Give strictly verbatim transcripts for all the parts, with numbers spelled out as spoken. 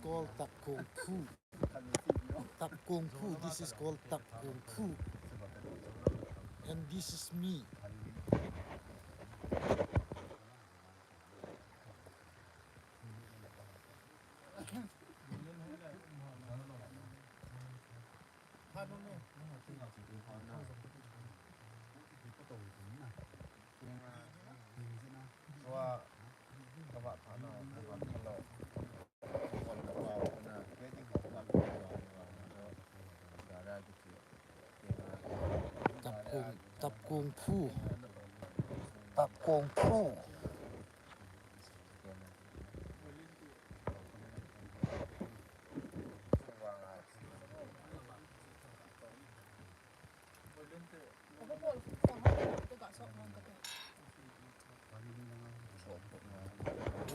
called Tapkongphu. Tapkongphu. This is called Tapkongphu. And this is me. Tapkong, Tapkongphu. Tapkongphu.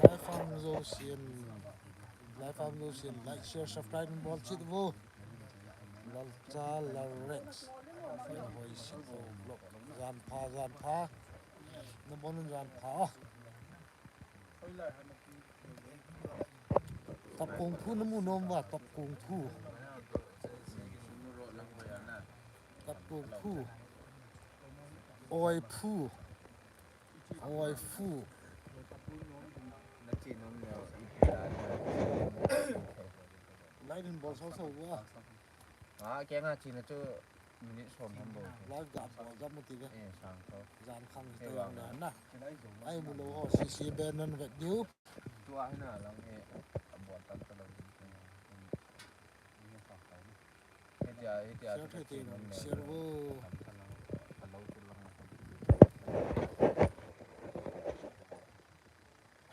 Live ham jouse in, live ham jouse in, like, share, subscribe, bol cheh vo. Lalcha Lal Rex. Hoi sit vo vlog. Jan pha, jan pha. Nabon un jan pha. Tapkongphu namu nom uva, Tapkongphu. Tapkongphu. Oiphu. Oiphu. Lai din bol sau sau uva. Ah, kei nga china chu minute som ham bou. Live ga bol jam u ti ve. Eh, sang tho. Jan khang hi te vang na na. Ai mu lou ho, C C Ben nan vet diu. Tua hi na lang he, a bol tam ta lou. He tia, he tia, share thei te vang, share vo. Tam ta lang, a lou tu lang.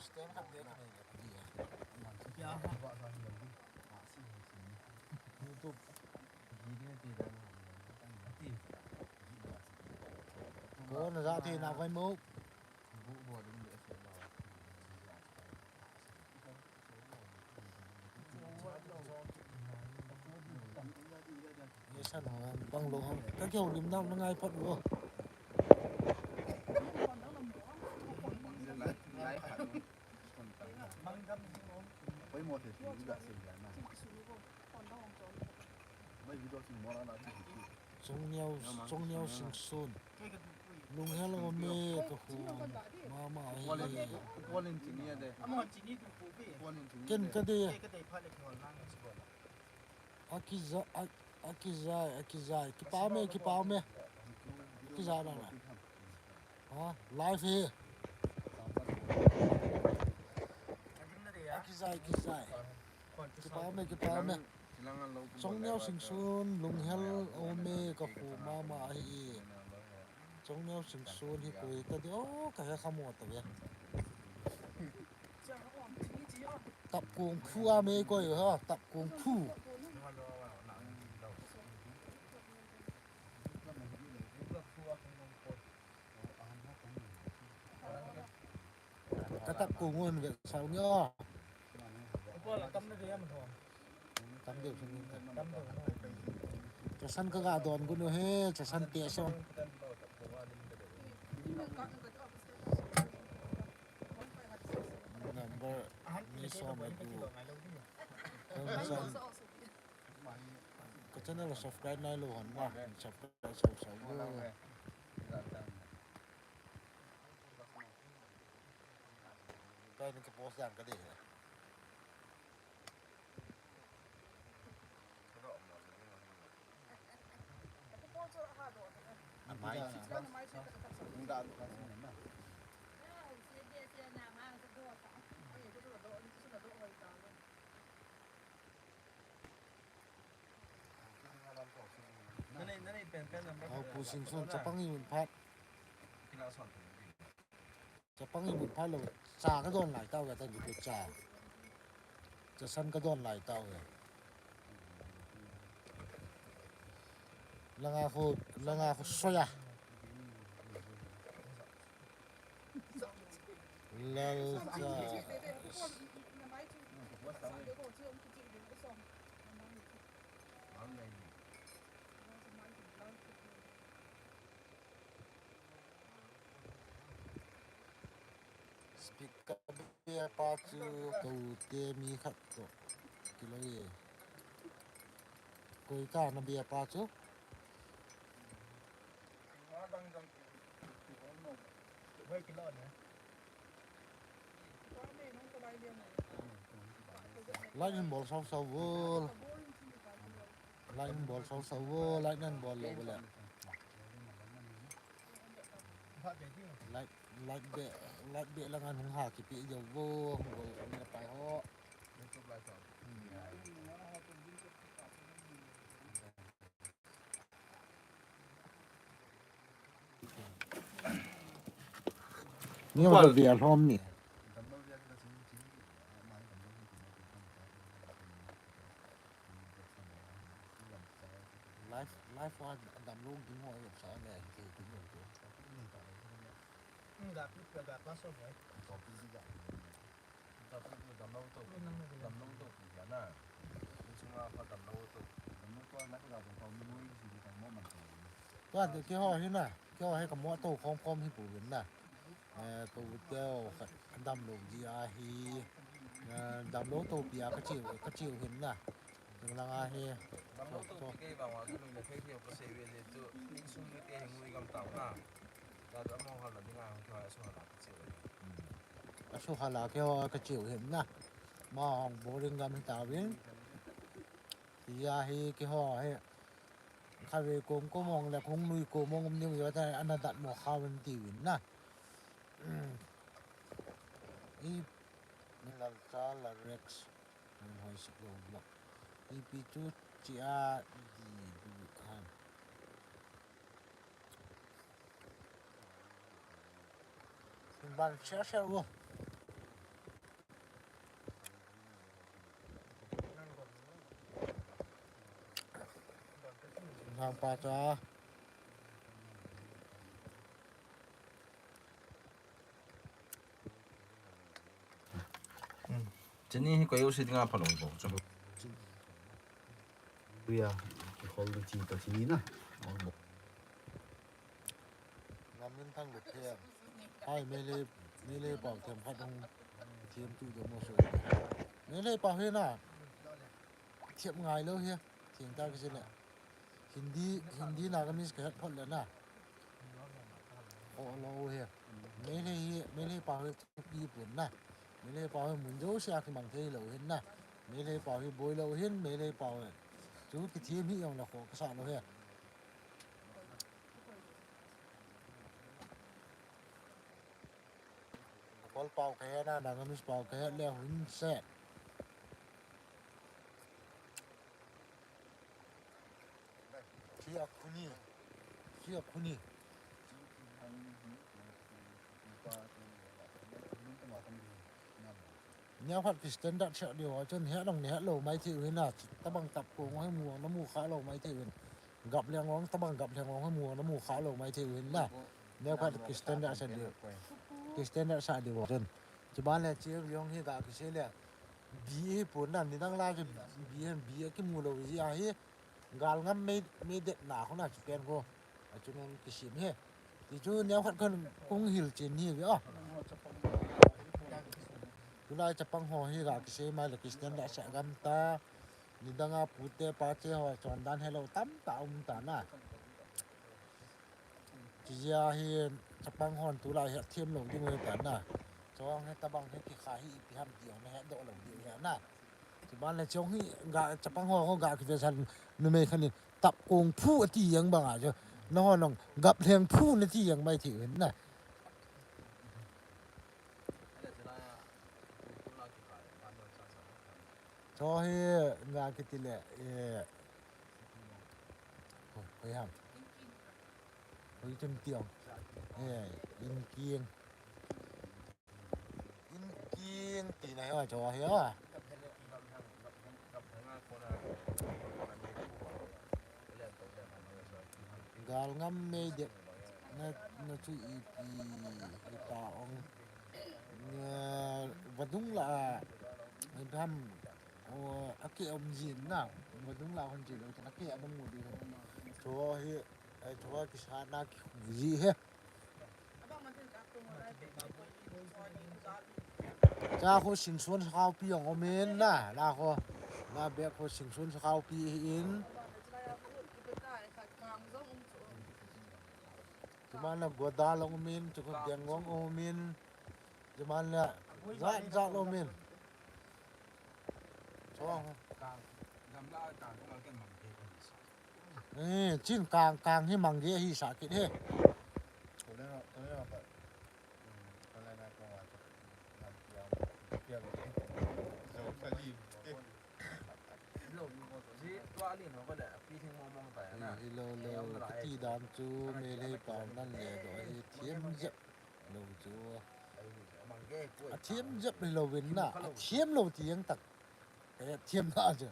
Stand khat le khat nei le khat dia. YouTube. Ko na ja thei na vai mo. Ye san ho, bang lou ham. Ka keu lim nau na ngai phat vo. Chongneo, Chongneo Singson. Lunghel a um e, ka khu mama ahi. Ken ka dei. A kija, a, a kijai, a kijai. Kipa um e, kipa um e. Kijai na na. Ha, live hi. A kijai, kijai. Kipa um e, kipa um e. Chongneo Singson, lunghel a um e, ka khu mama ahi. Chongneo Singson hi koi ta di, oh, ka he kha mo ta ve. Tapkongphu a me koi ha, Tapkongphu. Ka Tapkong un ve sau nge. Tam deu sung. Chasan ka ga don gun u he, chasan te song. Number ni som le tu. Ka channel subscribe nai lou hon ma, subscribe sau sau. Kai ni ka post dan ka dei. Au, Pu Singson, chapang i mun phat. Chapang i mun phat lou, cha ka don lai tau ka ta ni ko cha. Chasan ka don lai tau ka. Langa khu, langa khu soya. Lalcha. Speaker be pa chu ka u te mi khat to. Kilo ye. Koi ka na bia pa chu. Light in bol sau sau vo. Light in bol sau sau vo. Light in bol lo vo le. Light, light be, light be lang an hung ha kipe jo vo. Bol ni pai ho. Ni ho bia lhom ni. Life, life wa damlou ding ho sa le, ki ding ho. Ga pi, ga pa so boy. Ga pi, ga. Ga pi, ga damlou to. Damlou to, ga na. Ni chunga pa damlou to. Damlou to, na ka ga pa mo ni si ka mo man to. Tua de keiho hi na, keiho hi ka mo to khom khom hi pu vin na. Eh, ka u teo ka damlou ji a hi. Eh, damlou to pi a ka chiu, ka chiu hin na. Tung lang a hi. Damlou to pi kei vang wa, ka lui na kei kei ka sei ve le tu. Insung le kei ngui gam tau na. Ka tu amo hal na ding a hung kei wa su hal a ka chiu. Hmm. A su hal a keiho ka chiu hin na. Ma hong boring gam hi ta vin. Ti a hi keiho hi. Kha ve kom kom hong le kong nui kom hong um ni u yo ta ana dat mo kha vin ti vin na. I, mi lal cha la Rex. Min hoi sik lo vlog. I pi chu chia di du han. Min ban share share vo. Nang pa cha. Chini hi koi u si dinga phalou bo chu. Buya, ki hol du chi to chi na. Ngam min thang lu thiam. Hai, Meitei, Meitei pau thiam khat hung thiam tu jo mo so. Meitei pau hi na. Thiam ngai lou hi. Thiam ta kisi le. Hindi, Hindi Nagamese ka het phot le na. O lou hi. Meitei hi, Meitei pau hi thupi pun na. Meitei pau hi mun jouse a kimang thei lou hin na. Meitei pau hi boi lou hin, Meitei pau hi. Chu kithiam hi jong le kho kasa lou hi. Kol pau ka het na, Nagamese pau ka het le hun se. Chia khuni. Chia khuni. Nia khat ki standard seh diu a chun, het nong ni het lou mai thei u hin na, tabang tap kong ho hi mu na mu kha lou mai thei u hin. Gap leng vang tabang gap leng vang hi mu na mu kha lou mai thei u hin na. Nia khat ki standard seh diu. Ki standard seh diu a chun. Chuban le chi jong hi ga kisei le. Bi hi pun na nidang la chu bi hi bi kimu lou ji a hi. Gal ngam mei, mei det na khu na chu pen khu. A chu nang kisim he. Ti chu neo khat khan kung hil chin hi ve a. Tulai chapang ho hi ga kisei mai le Christian da sa gam ta. Nidang a pute pate ho chon dan hello tam ta um ta na. Chijia hi chapang hon tulai hi thiam lou ding ve ta na. Chong hi tabang hi kikha hi ipi ham ti hon hi doh lou ding ve na. Chuban le chong hi ga chapang ho ho ga kive san numei khan in tap kong phu ati yang bang a chu. Na ho nong gap leng phu na ti yang mai thei hin na. Cho hi nga kiti le, eh, hoi ham. Hoi chun tiang. Eh, in kiang. In kiang ti na hi a cho hi a. Gal ngam mei det na, na chu ipi, ipa ong. Nga vadung la a, ngam, o, ake om jin na, vadung la hon jin, ake a nang mu di. Cho hi, ai cho kisa na ki ji he. Cha khu sin suan khao pi ong om in na, na khu. La bek ho singsun sakhao pi hi in. Chumana goda long umin, chuku deng long umin. Chumana ja ja long umin. Chong. Eh, chin kang kang hi mangge hi sa kit he. Lo, lo, kati dan chu Meitei pa nan le do hi thiam jep lo chu. A thiam jep lo vin na, a thiam lo ti yang tak. Ka thiam na chu.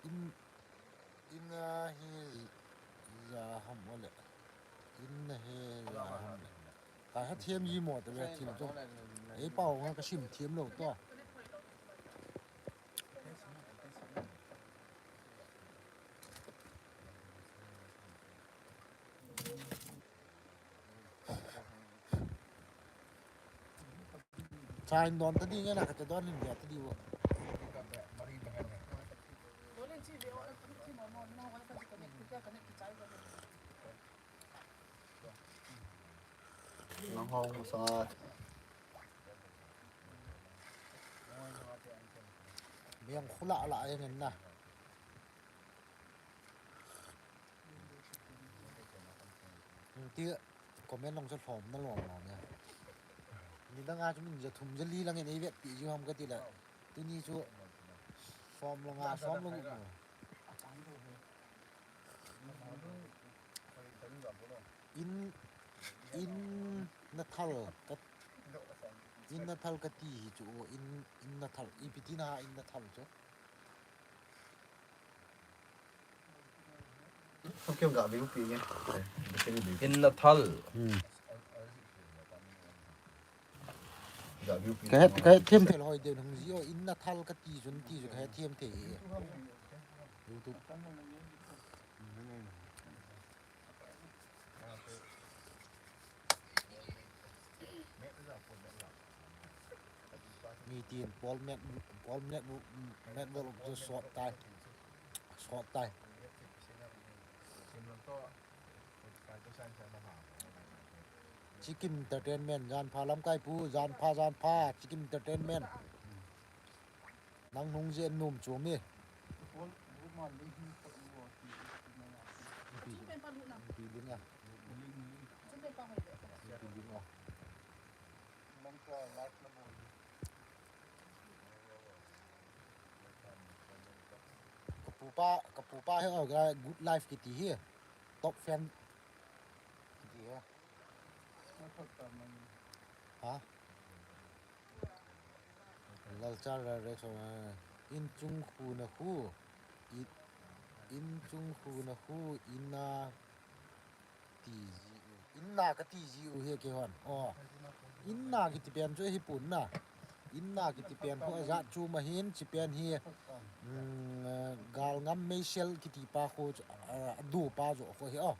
In, in a hi ja ham ole. In a hi ja ham le. Ka ha thiam ji mo te ve thim chu. Ei pao nga ka sim thiam lo to. Chain don ta di nge na ka te don hin dia ta di wo. Nang hong sa. Biang khula la yang na. Ti comment nong sa lhom na lom lom ya. Ni dang a chu min ja thum ja li lang in ei vet pi ju ham ka ti la. Tuni chu som lo nga som lo. In, in na thal ka, in na thal ka ti hi chu, in, in na thal, ipi ti na in na thal chu. Không kiêm gạo với Phú Quý nhé. Để, để xem video. In na thal. Hmm. Gạo với Phú Quý. Ka het, ka het thiam thei lou hoi de hung ji o, in na thal ka ti jun ti ju ka het thiam thei. YouTube. Mi tin Paul Met, Paul Met, Met World of the Short Tai, Short Tai. Chicken Entertainment, jan pha lamkai pu, jan pha, jan pha, Chicken Entertainment. Nang nung je num chu mi. Pi ding a. Pi ding a. Ka pupa, ka pupa hi, oh, good life kiti hi. Top fan kiti hi. Ha? Lalcha ra re so, eh, in chung khu na khu, i, in chung khu na khu, in na ti ji u, in na ka ti ji u hi ke hon. Oh, in na kiti pen chu hi pun na. In na kiti pen khu a ja chu ma hin chi pen hi, mm, eh, gal ngam mei sel kiti pa khu chu, eh, a du pa jo khu hi, oh.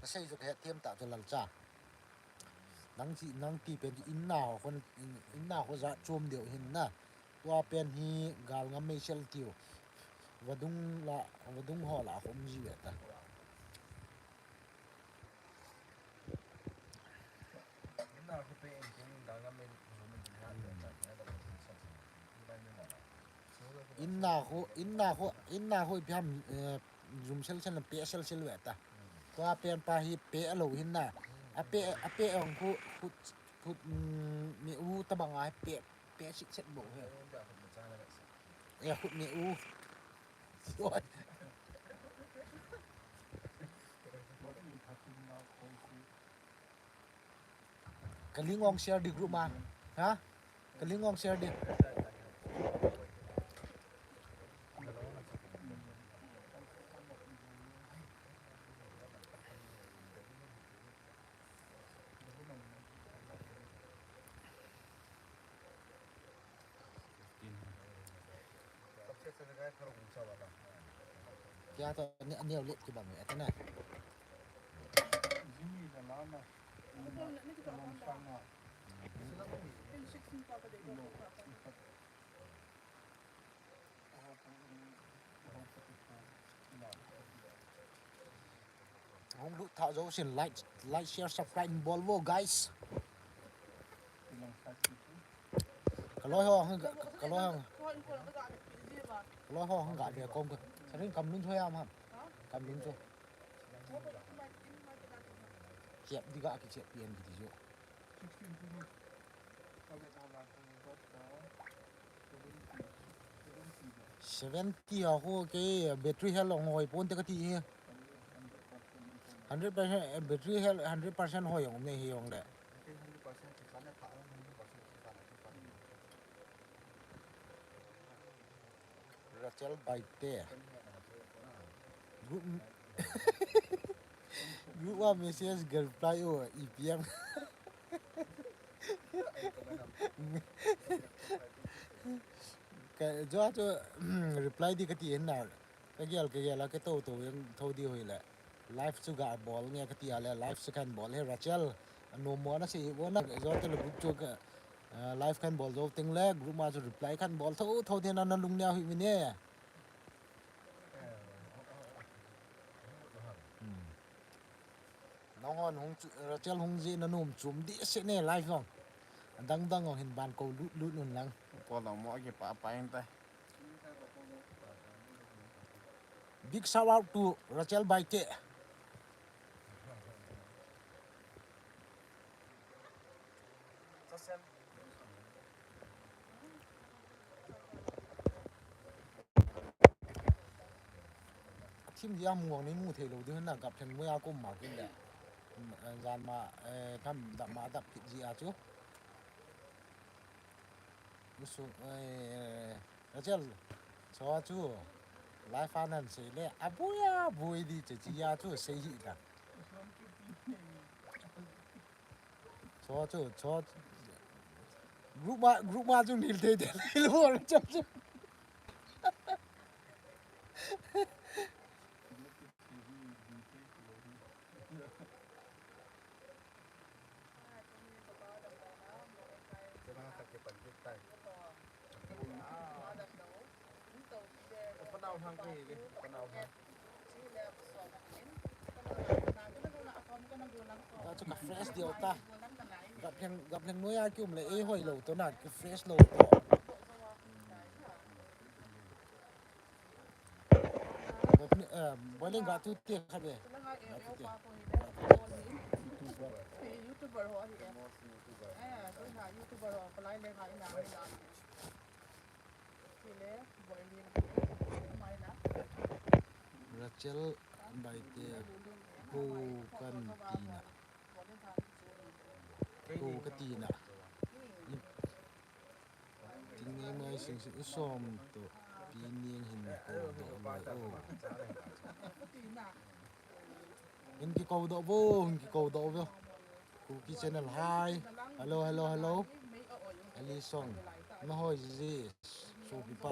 Ka sei chu ka het thiam ta chu Lalcha. Nang chi, nang ti pen chu in na ho khun, in, in na ho ja chom deu hin na. Tua pen hi gal ngam mei sel tiu. Vadung la, vadung ho la khum ji ve ta. Inna khu, inna khu, inna khu ipi ham, eh, jum sel sel, pe sel sel ve ta. Tua pen pa hi pe alo hinna. A pe, a pe ong khu, khu, khu, mm, mi u tabang a pe, pe sit set bo he. E khut mi u. Oi. Ka link ong share di group ma. Ha? Ka link ong share di. Kaya to, ani, ani ulit kibang eh, ito na. Hung lut tha jo sin like, like, share, subscribe bol vo, guys. Kaloi ho, hang ga, kaloi ho. Kaloi ho, hang ga dia kom ko. Sarin kam lun tho ya ma. Kam lun tho. Chep di ga ki chep pian di jo. Seventy a ho ke battery health ong hoi pon te kati hi. Hundred percent, eh, battery health hundred percent hoi ong nei hi ong le. Rachel Baite. Group, group a message ga reply o, E P M. Ka, jo a chu, reply di kati hin na. Ka gel, ka gel a, ka to, to, yang tho di hoi le. Live chu ga bol nge kati a le, live chu kan bol he Rachel. Anu mo na si, wo na, jo te le group chu ka, ah, live kan bol jo ting le, group ma chu reply kan bol tho, tho di na na lung nia hui mi ne. Hmm. Nong hon hung chu, Rachel hung ji na num chum di se ne live ong. Dang dang ong hin ban ko lut lut nun lang. Ko long mo ki pa pa in ta. Big shout out to Rachel Baite. Thim dia muang ni mu thei lo ding na gap theng mo ya kum ma kin le. Jan ma, eh, tham dap ma dap kit ji a chu. Musu, eh, Rachel, cho chu, live a nan sei le, a bui a bui di che chi ya chu sei hi ta. Cho chu, cho, group ma, group ma chu nil thei thei lo, Rachel chu. Chu ka fresh diu ta. Gap leng, gap leng noi a kium le ei hoi lo to na, ka fresh lo to. Boiling ga tu te kha be. YouTuber ho ahi e. Eh, tu na YouTuber ho, palai le ha ina. Chile, boiling. Mai na. Rachel Baite, ko kan tina. Ko ka tina. Tingngai mai sing sing u som to pi ning hin ko do lo o. Hin ki ko do bo, hin ki ko do bo. Kuki channel hi. Hello, hello, hello. Ali Song. Na hoi ji. Sopi pa.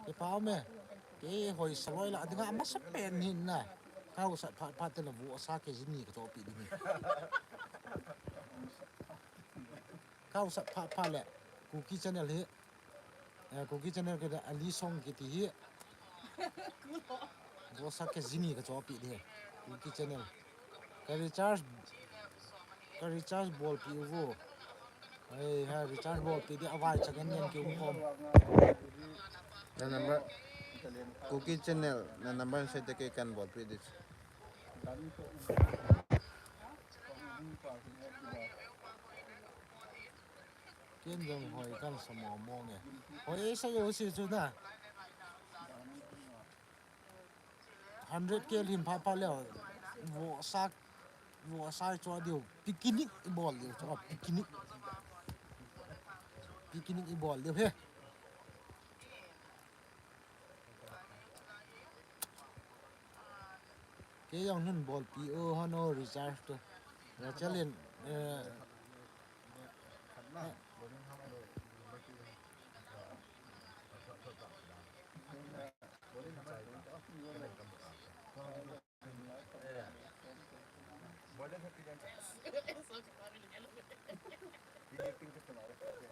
Ke pa me. Ke hoi saloi la dinga masa pen hin na. Kau sat phat phat te la bu sa ke jini ka to pi ding. Kau sat phat phat le. Kuki channel hi. Eh, Kuki channel ke da Ali Song kiti hi. Bo sa ke jini ka cho pi de. Kuki channel. Ka recharge, ka recharge bol pi uvo. Hei, ha recharge bol pi de avai chakan yan ki um khom. Na number, Kuki channel, na number sei te ke kan bol pi de. Ken jong hoi kan sa mo mo nge. Hoi sa yo si chu na. Hundred K lim pha pha leo. Vo sak, vo sai cho diu. Picnic i bol diu cho picnic. Picnic i bol diu he. Ke jong nun bol pi o hon o recharge to. Recharge in, eh,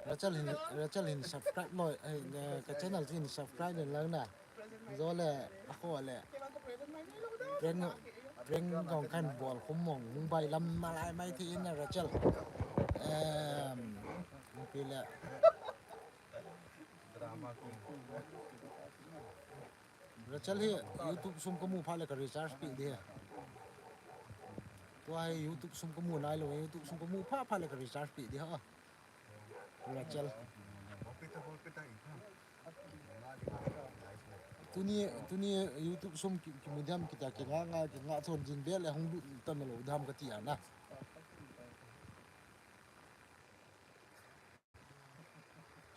Rachel hin, Rachel hin subscribe loi, eh, eh, ka channel hin subscribe loi lang na. Jole, ako le. Prank, prank jong kan bol khum mong, Mumbai lam malai mai thi in Rachel. Em, pi le. Rachel hi YouTube sum kamu phat le ka recharge pe ding. Tua hi YouTube sum kamu nailou, YouTube sum kamu phat phat le ka recharge pe ding ha. Rachel. Tuni, tuni YouTube sum ki, kimu diam kita kinga nga, kinga thon jing bel le hung lut tam lou diam kati ana.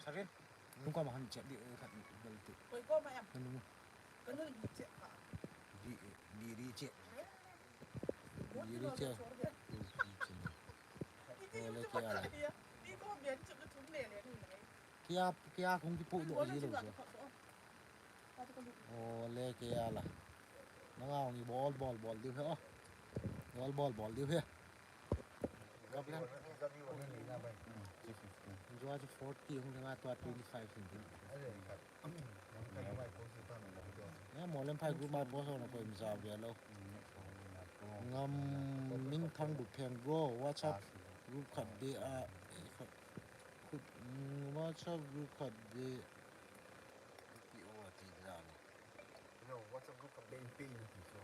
Sarin, nung ko ma han chet di, eh, khat bel tu. Koi ko ma em? Nung. Kanu di chet ka. Di, di, di chet. Di, di chet. Ole kei a la. Di ko bian chet tu le le ni. Kei a, kei a kong kipu do ji lo so. Ole kei a la. Nanga hung i bol, bol, bol diu he, oh. Bol, bol, bol diu he. Gablan. Jua chu forty hung ding a tua twenty-five hin ding. Ya, Molem phai group ma post na koi misa ve lo. Ngam Mingthang Bupheng bro, WhatsApp group khat be a, eh, khat, kut, mm, WhatsApp group khat be. P O ti dan. No, WhatsApp group khat be in pe in ti so.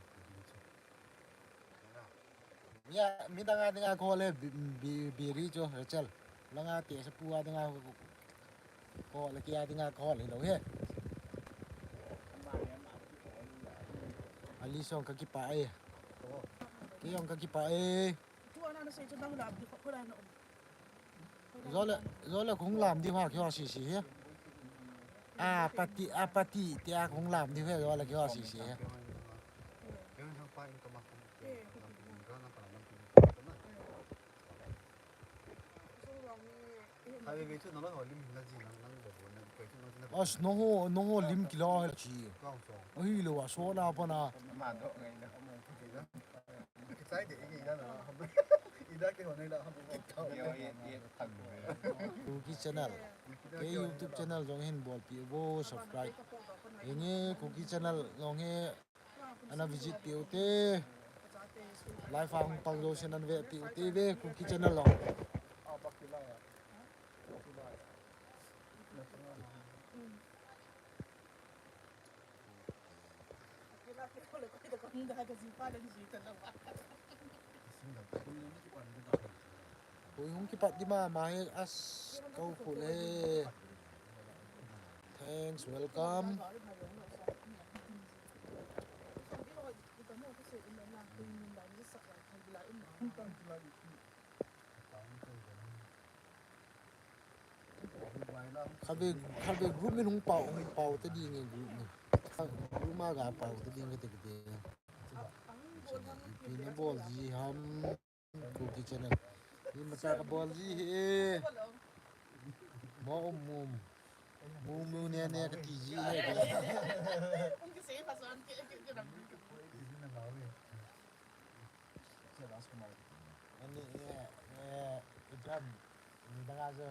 Ya, midang a dinga ko le bi, bi, biri cho, Rachel. Langa te sa pu a dinga ko le kei a dinga ko le lo he. Ali song ka kipah e. Kei jong ka kipah e. Jole, jole kong lam di ha kio si si he. A pati, a pati, tia kong lam di he, jole kio si si he. Os, nong ho, nong ho lim kila he chi. Ahi lo a, so na pa na. Kuki channel. Kei YouTube channel jong hin bolpi uvo subscribe. Inge Kuki channel jong he ana visit pi ute. Live a hung pang jousen ana vepi ute ve Kuki channel jong. Hui hung kipat di ma, ma he as kau khu le. Thanks, welcome. Khatvei, khatvei group min hung pao, hung pao ta ding e group min. Group ma ga pao ta ding kati kati. Ipi na bol ji ham. Kuki channel. Imacha ka bol ji he. Mo um um. Mu mu ne ne kati ji he. Ani, eh, eh, Ibrahim, ni danga jo,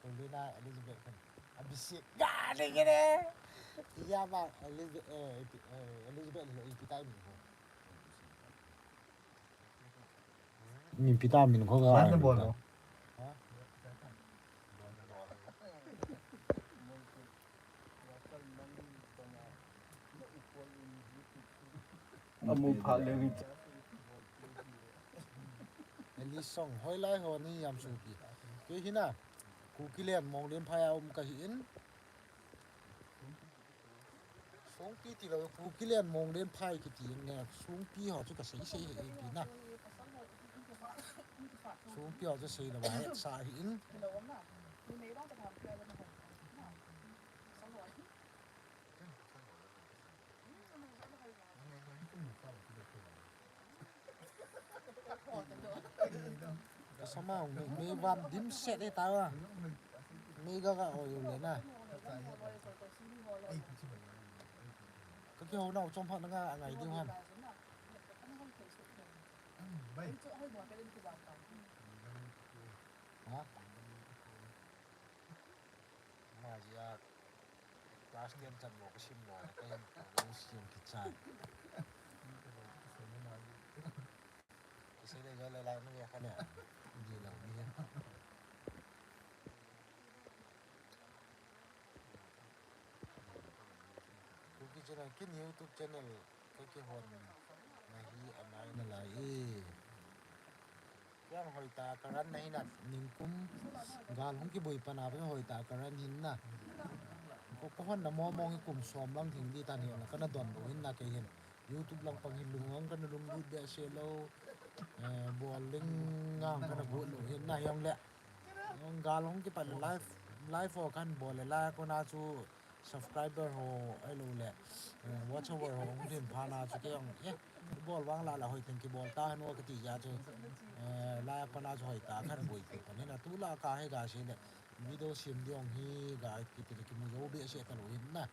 Paulina Elizabeth kan. Abisik. Gani gini. Iya, bang, Elizabeth, eh, Ipi-, eh, Elizabeth lo, Ipi tai ni ko. Ni Ipi tai min ko ga. Mana bol lo? Ha? Amu pha le ri. Eli song hoilai ho ni yam sung pi. Kei hina. Kuki len mong len phai a um ka hi in. Songpi ti lo, Kuki len mong len phai kiti nge, Songpi ho chu ka sei sei he pi na. Songpi ho chu sei lo ba he sa hi in. Kasama, me, me vam dim set e ta wa. Me ga ga o yu le na. Ka ki ho na u chom pha na nga ngai di wan. Ha? Maji a class ten chan mo ka sim mo ka hin ko sim ki cha. Kisai le jale la nu ya ka ne. Ji la ni. Kuki channel, kin YouTube channel, ka kihon na hi anai nalai e. Yang hoitah a ka run na hin a, ningkum gal hung kiboi pan a pa hoitah a ka run hin na. Ko, ko hon na mo mong hi kum som lang thing di tan hin na, ka na don lou hin na kei hin. YouTube lang pang hin lung ang ka na lunglut behseh lou. Eh, bol ding ngang ka na got lou hin na jong le. Jong gal hung kipan le live, live ho kan bol le la ko na chu subscriber ho ahilou le, eh, watch hour ho hung lhin phat na chu kei jong, eh, bol vang la la hoi teng kibol ta hen o kati jeh chu, eh, la pa na chu hoitah a kan boi pi pan hin a, tu la ka he ga sei le video sim ding hi ga kiti le kimu jou behseh ta lou hin na.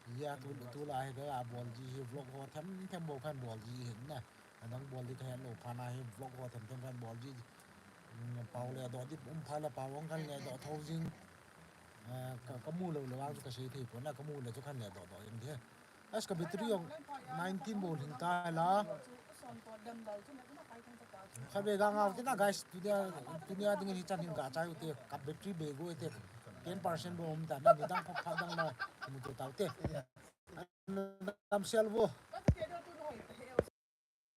Hia tu, tu la he ga bol ji hi vlog ho them them bou kan bol ji hin na. Adang bol di ka het lou phat na hi vlog ho them them kan bol ji. Mm, pau le doh di um phat le pau ang kan le doh tho jing. Eh, ka, ka mu lou le vang chu ka sei thei pon na, ka mu le chu kan le doh doh jing di. As ka battery jong nineteen bou lhing ta la. Khatvei ga ngau te na guys, tunia, tunia ding hi chan hin ga chai u te, ka battery bei go te, ten percent bou um ta na, nidang phat phat dang na, mu tu tau te. Dam sel vo.